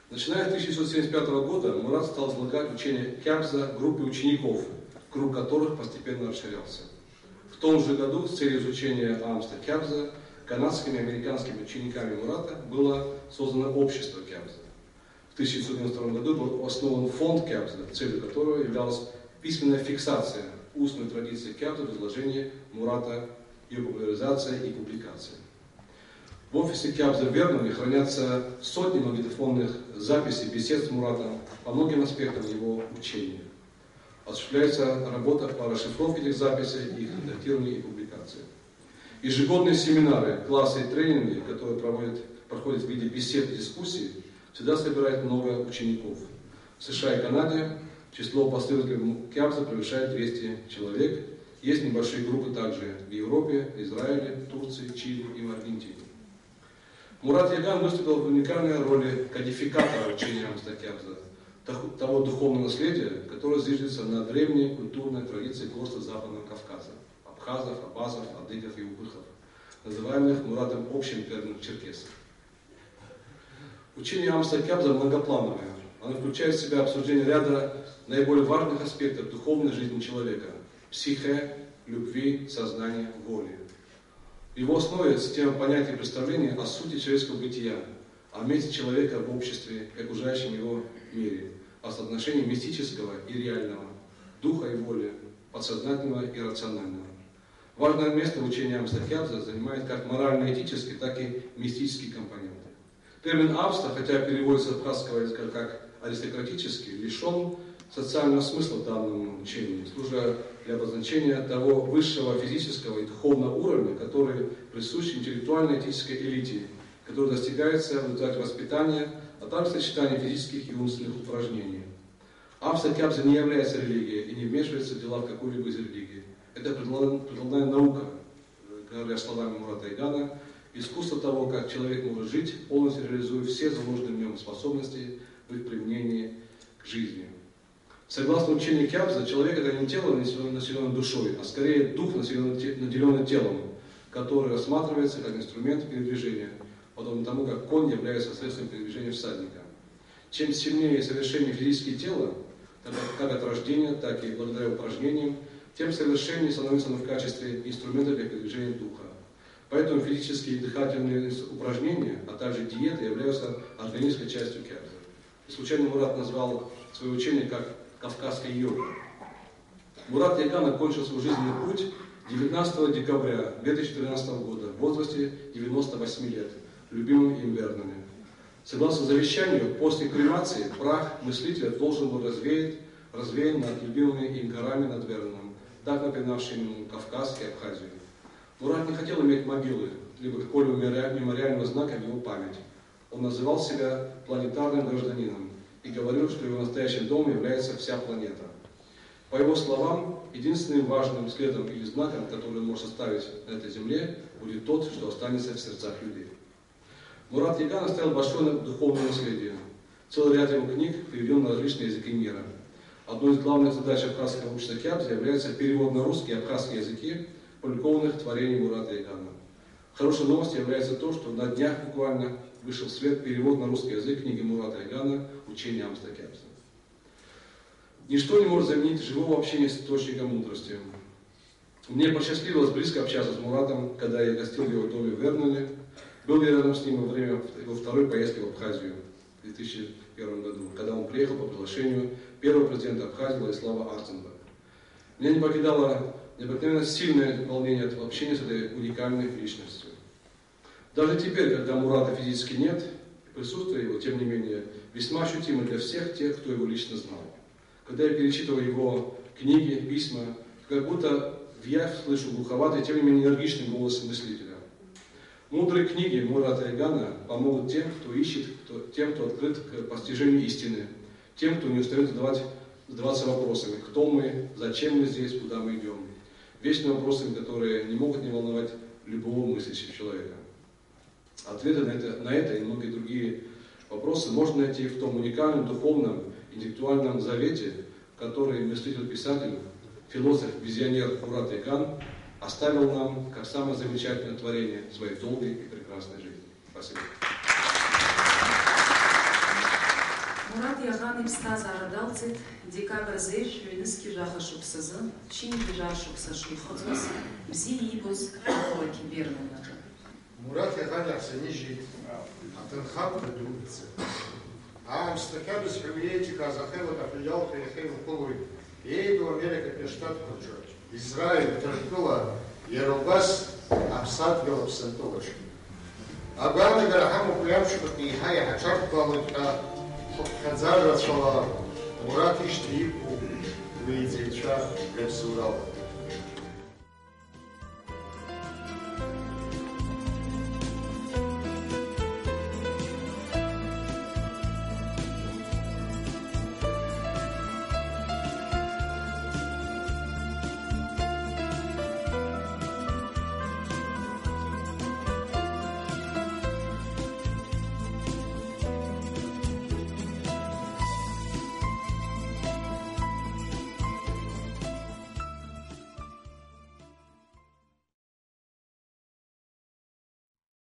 Начиная с тысяча девятьсот семьдесят пятого года Мурат стал излагать учение Кябза группе учеников, круг которых постепенно расширялся. В том же году с целью изучения Амста Кябза канадскими и американскими учениками Мурата было создано общество Кябза. В тысяча девятьсот девяносто втором году был основан фонд Кябза, целью которого являлась письменная фиксация устной традиции Кябза в изложении Мурата, её популяризация и публикация. В офисе Кябза в Верноне хранятся сотни магнитофонных записей бесед с Муратом по многим аспектам его учения. Осуществляется работа по расшифровке этих записей, их редактированию и публикации. Ежегодные семинары, классы и тренинги, которые проводят, проходят в виде бесед и дискуссий, всегда собирают много учеников. В США и Канаде число последователей Му-, Кябза превышает двести человек. Есть небольшие группы также в Европе, Израиле, Турции, Чили и в Аргентине. Мурат Иаган выступил в уникальной роли кодификатора учения Амста Кябза, тох-, того духовного наследия, которое зиждется на древней культурной традиции горцев Западного Кавказа, абхазов, абазов, адыгов и убыхов, называемых Муратом общим термином черкесов. Учение Амста Кябза многоплановое. Оно включает в себя обсуждение ряда наиболее важных аспектов духовной жизни человека, Психе, любви, сознания, воли. В его основе система понятий и представлений о сути человеческого бытия, о месте человека в обществе и окружающем его мире, о соотношении мистического и реального, духа и воли, подсознательного и рационального. Важное место в учении Амса Кябза занимает как морально-этический, так и мистический компоненты. Термин «абста», хотя переводится с абхазского языка как «аристократический», лишён социального смысла в данном учении, служа для обозначения того высшего физического и духовного уровня, который присущ интеллектуально-этической элите, который достигается в результате воспитания, а также сочетания физических и умственных упражнений. Амса Кябза не является религией и не вмешивается в дела в какой-либо из религий. Это прикладная наука, говоря словами Мурата Игана, искусство того, как человек может жить, полностью реализуя все заложенные в нём способности в их применении к жизни. Согласно учению Кябза, человек — это не тело, населённое душой, а скорее дух, наделённый телом, который рассматривается как инструмент передвижения, подобно тому, как конь является средством передвижения всадника. Чем сильнее и совершеннее физическое тело, как от рождения, так и благодаря упражнениям, тем совершеннее становится оно в качестве инструмента для передвижения духа. Поэтому физические и дыхательные упражнения, а также диета являются органической частью Кябза. Не случайно Мурат назвал своё учение как «кавказская йога». Мурат Яган окончил свой жизненный путь девятнадцатого декабря две тысячи тринадцатого года в возрасте девяносто восьми лет любимым им Вернонами. Согласно завещанию, после кремации прах мыслителя должен был развеять, развеян над любимыми им горами над Верноном, так напоминавшими ему Кавказ и Абхазию. Мурат не хотел иметь могилы, либо какого-либо мемориального знака в его память. Он называл себя планетарным гражданином и говорил, что его настоящим домом является вся планета. По его словам, единственным важным следом или знаком, который может оставить на этой земле, будет тот, что останется в сердцах людей. Мурат Яган оставил большое духовное наследие. Целый ряд его книг переведён на различные языки мира. Одной из главных задач Абхазского общества Кябза является перевод на русский и абхазский языки опубликованных творений Мурата Ягана. Хорошей новостью является то, что на днях буквально вышел в свет перевод на русский язык книги Мурата Ягана «Учение Амста Кябза». Ничто не может заменить живого общения с источником мудрости. Мне посчастливилось близко общаться с Муратом, когда я гостил в его доме в Верноне. Был я рядом с ним во время его второй поездки в Абхазию в две тысячи первом году, когда он приехал по приглашению первого президента Абхазии Владислава Артенбака. Меня не покидало необыкновенно сильное волнение от общения с этой уникальной личностью. Даже теперь, когда Мурата физически нет, присутствие его, тем не менее, весьма ощутимо для всех тех, кто его лично знал. Когда я перечитывал его книги, письма, то как будто в явь слышу глуховатый, тем не менее энергичный голос мыслителя. Мудрые книги Мурата Ягана помогут тем, кто ищет, кто, тем, кто открыт к постижению истины, тем, кто не устаёт задавать, задаваться вопросами: кто мы, зачем мы здесь, куда мы идём. Вечными вопросами, которые не могут не волновать любого мыслящего человека. Ответы на это, на это и многие другие вопросы можно найти в том уникальном духовном, интеллектуальном завете, который мыслитель-писатель, философ-визионер Мурат Яган оставил нам как самое замечательное творение своей долгой и прекрасной жизни. Спасибо. Мурат Иахан иԥсҭазаара далҵит декабр зеижә ҩнызқьи жәаха шықәсазы, ԥшьынҩажәи жәаҩа шықәса шихыҵуаз, бзиа иибоз ақалақь Вернонаҿы. Мураҭ Иахан иаҳзынижьит аҭынхамҭа дуӡӡа. Аамсҭа Кьабза ҳәа уи еиҿикааз ахеилак аҳәа иалху иахьа иуԥылоит. Еиду Америкатәи аштатқәа рҿы, Израиль, Ҭырқәтәыла, иара убас аԥсадгьыл Аԥсынтәылаҿы. Агәаанагара ҳамоуп уи амшқәак еиҳа иҳаҽарҭбаалоит ҳәа хыԥхьаӡа рацәала Мураҭ ишьҭа иқәу уи иҵаҩцәа рыбзоурала.